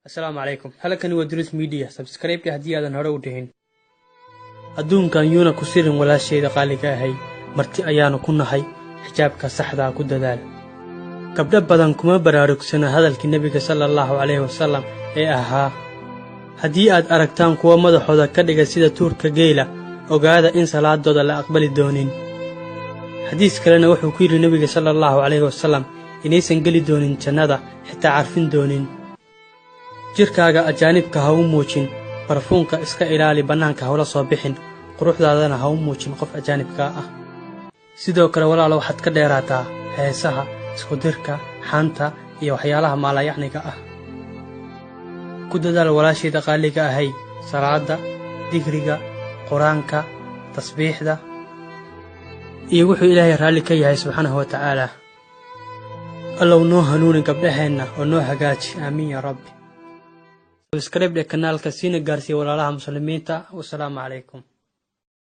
Asalaamu calaykum. Halkani waa Duruus Media. Subscribe haddii aadan hore u dhihin. Adduunkan yuuna ku sirin, walaashayda qaaliga ahay. Marti ayaanu ku nahay. Xijaabka saxdaa ku dadaal. Gabdho badan kuma baraarugsana hadalkii Nebiga sala Allahu calayhi wasalam ee ahaa: "Haddii aad aragtaan kuwa madaxooda ka dhiga sida tuurka geela, ogaada in salaadooda la aqbali doonin." Xadiis kalena wuxuu ku yidhi Nebiga sala Allahu calayhi wasalam inaysan geli doonin jannada, xitaa carfin doonin. Jidhkaaga ajaanibka ha u muujin. Barfuunka iska ilaali, bannaanka hawla soo bixin, quruxdaadana ha u muujin qof ajaanibkaa ah. Sidoo kale, walaalo, waxaad ka dheeraataa heesaha, iskudirka, xanta iyo waxyaalaha maalayacniga ah. Ku dadaal, walaashayda qaaliga ahay, salaadda, dikriga, Qur-aanka, tasbiixda iyo wuxuu Ilaahay raalli ka yahay subxaanahu wa tacaala. Allow noo hanuuni gabdhaheenna oo noo hagaaji. Aamiin yaa Rabbi. Subscribe dheh kanaalka, siina gaarsiiya walaalaha Muslimiinta. Wasalaamu calaykum.